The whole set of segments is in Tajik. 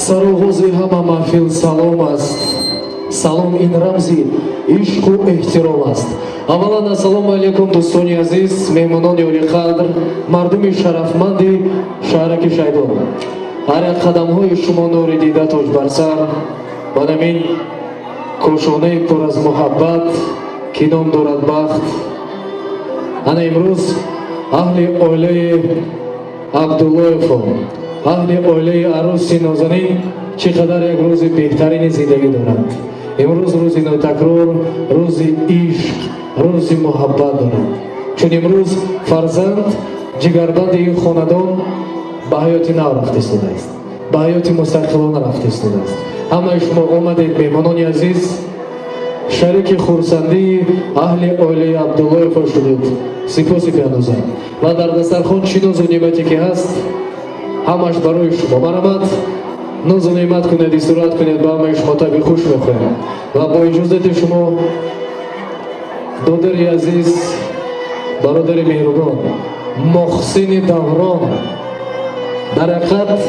Сароғози ҳама маҳфил салом аст. Салом ин рамзи ишқу эҳтиром аст. Аввалан, ассалому алайкум, дӯстони азиз, меҳмонони олиқадр, мардуми шарафманди шаҳраки Шайдон. Ҳар як қадамҳои шумо нури дида, тоҷ бар сар. Ва намин кошонаи пур аз муҳаббат, ки ном дорад бахт. Ана имрӯз аҳли оилаи Абдуллоевҳо, аҳли оилаи арӯси нозанин чӣ қадар як рӯзи беҳтарини зиндагӣ доранд. Имрӯз рӯзи нотакрор, рӯзи ишқ, рӯзи муҳаббат доранд, чун имрӯз фарзанд, ҷигарбанди ин хонадон, ба ҳаёти нав рафта истодааст, ба ҳаёти мустақилона рафта истодааст. Ҳамаи шумо омадед, меҳмонони азиз, шарики хурсандии аҳли оилаи Абдуллоевҳо шудед. Сипоси беандоза. Ва дар дастархон чӣ нозу неъмате ки ҳаст, ҳамаш барои шумо. Марҳамат, нозу неъмат кунед, истироҳат кунед. Ба ҳамаи шумо таби хуш мехоҳем. Ва бо иҷозати шумо, додари азиз, бародари меҳрубон Муҳсини Даврон. Дар ҳақиқат,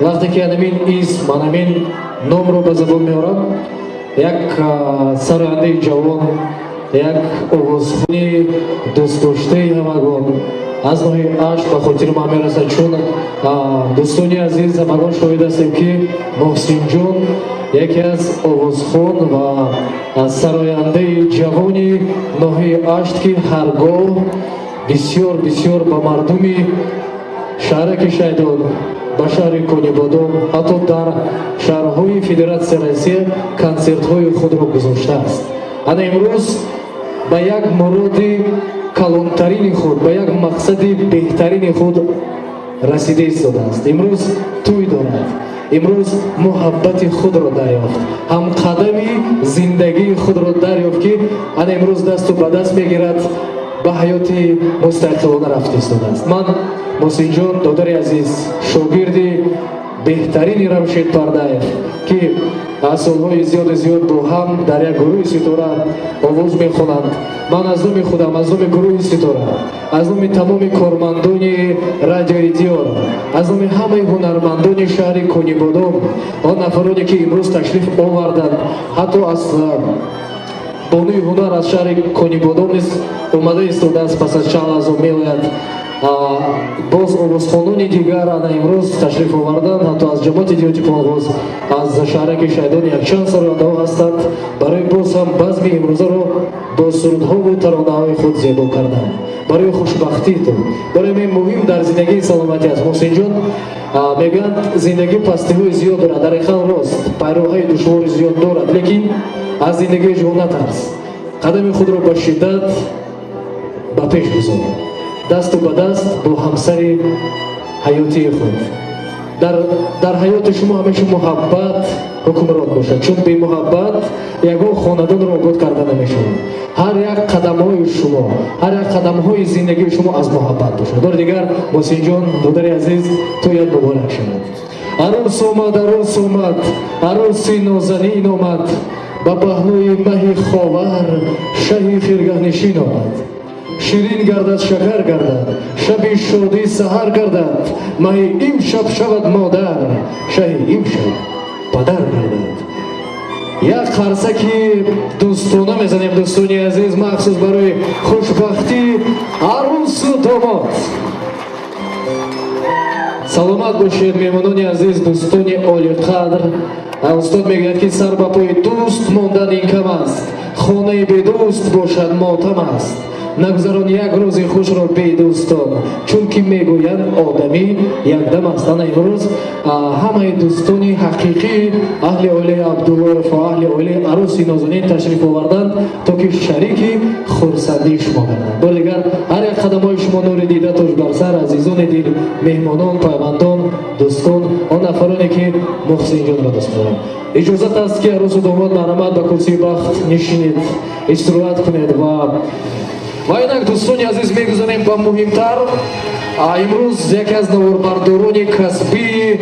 вақте ки анамин исм, анамин номро ба забон меорам, як сарояндаи ҷавон, як овозхони дӯстдоштаи ҳамагон аз ноҳияи Ашт ба хотири ман мерасад, чун, дӯстони азиз, ҳамагон шоҳид ҳастем, ки Муҳсинҷон яке аз овозхон ва сарояндаи ҷавони ноҳияи Ашт, ки ҳаргоҳ бисёр бисёр ба мардуми шаҳраки Шайдон, ба шаҳри Конибодом, ҳатто дар шаҳрҳои Федератсияи Россия консертҳои худро гузоштааст. Ана имрӯз ба як муроди калонтарини худ, ба як мақсади беҳтарини худ расида истодааст. Имрӯз тӯй дорад, имрӯз муҳаббати худро дарёфт, ҳамқадами зиндагии худро дарёфт, ки ана имрӯз дасту ба даст мегирад, ба ҳаёти мустақилона рафта истодааст. Ман, Муҳсинҷон, додари азиз, шогирди беҳтарини Равшид Пардаев, ки аз солҳои зиёду зиёд бо ҳам дар як гурӯҳи Ситора овоз мехонанд, ман аз номи худам, аз номи гурӯҳи Ситора, аз номи тамоми кормандони радиои Диёр, аз номи ҳамаи ҳунармандони шаҳри Конибодом, он нафароне, ки имрӯз ташриф оварданд, ҳатто аз бонуи ҳунар аз шаҳри Конибодом низ омада истодааст, пас аз чанд лаҳзо меояд. Боз овозхонони дигар ана имрӯз ташриф оварданд, ҳатто аз ҷамоати деҳоти Понғоз, аз шаҳраки Шайдон якчанд сарояндаҳо ҳастанд, барои боз ҳам базми имрӯзаро бо сурудҳову таронаҳои худ зебо карданд, барои хушбахтии ту. Барои мен муҳим дар зиндагии саломатӣ аст. Муҳсинҷон, мегӯянд, зиндагӣ пастиҳои зиёд дорад. Дар ҳақиқат рост, пайроҳаи душвори зиёд дорад, лекин аз зиндагии ҷо натарс, қадами худро ба шиддат ба пеш гузор, дасту ба даст бо ҳамсари ҳаётии худ. Дар ҳаёти шумо ҳамеша муҳаббат ҳукмрон бошад, чун бемуҳаббат ягон хонадонро обод карда намешавад. Ҳар як қадамҳои шумо, ҳар як қадамҳои зиндагии шумо аз муҳаббат бошад. Бори дигар, Муҳсинҷон, додари азиз, тӯят муборак шавад. Арӯс омад, арӯс омад, арӯси нозанин омад, ба паҳлӯи маҳи ховар шаҳи хиргаҳнишин омад. Ширин гардад, шакар гардад, шаби шодӣ саҳар гардад, маҳи имшаб шавад модар, шаҳи имшаб падар гардад. Як қарсаки дӯстона мезанем, дӯстони азиз, махсус барои хушбахтии арӯсу домод. Саломат бошед, меҳмонони азиз, дӯстони олиқадр. Устод мегӯяд, ки сар ба пои дӯст мондан ин кам аст, хонаи бедӯст бошад мотам аст. Нагузарон як рӯзи хушро бедӯстон, чунки мегӯянд, одамӣ якдам аст. Ана имрӯз ҳамаи дӯстони ҳақиқӣ, аҳли оилаи Абдуллоев ва аҳли оилаи арӯси нозанин ташриф оварданд, то ки шарики хурсандии шумо гарданд. Бори дигар, ҳар як қадамҳои шумо нури дида, тоҷ бар сар, азизони дил, меҳмонон, пайвандон, дӯстон, он нафароне, ки Муҳсинҷонро дӯст медоранд. Иҷозат аст, ки арӯсу домод, марҳамат, ба курсии бахт нишинед, истироҳат кунед ва Ва инак, дӯстони азиз, мегузарем ба муҳимтар. Имрӯз яке аз наворбардорони касбии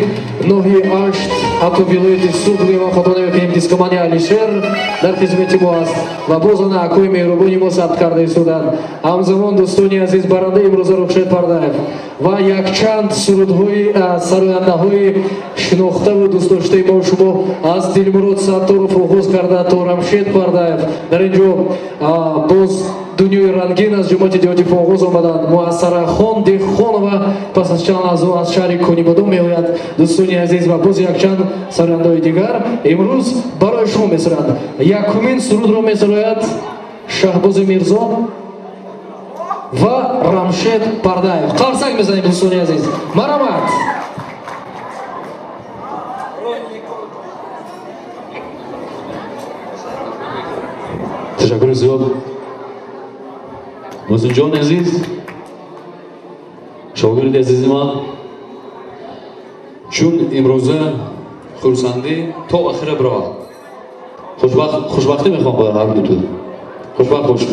ноҳияи Ашт, ҳатто вилояти Суғд, ва хато намекунем, дискомани Алишер дар хизмати мо аст ва боз ана акои меҳрубони мо сабт карда истоданд. Ҳамзамон, дӯстони азиз, барандаи имрӯза Рухшед Пардаев ва якчанд сурудҳои сарояндаҳои шинохтаву дӯстдоштаи мо шумо, аз Дилмурод Сатторов оғоз карда то Рамшед Пардаев, дар ин ҷо боз Дунёи рангин аз ҷумъати деҳоти Фонғоз омаданд, Муассарахон Деҳхонова пас аз чанд лаҳзо аз шаҳри Конибодом меояд. Дӯстони азиз, ва боз якчанд сарояндаҳои дигар имрӯз барои шумо месароянд. Якумин сурудро месарояд Шаҳбози Мирзо ва Рамшед Пардаев. Қарсак мезанем, дӯстони азиз, марҳамат. Ташаккури зиёд, Муҳсинҷони азиз, шогирди азизи ман. Чун имрӯза хурсандӣ то охира биравад, хушбахтӣ мехоҳам ба ҳар дуту. Хушбахт бошед.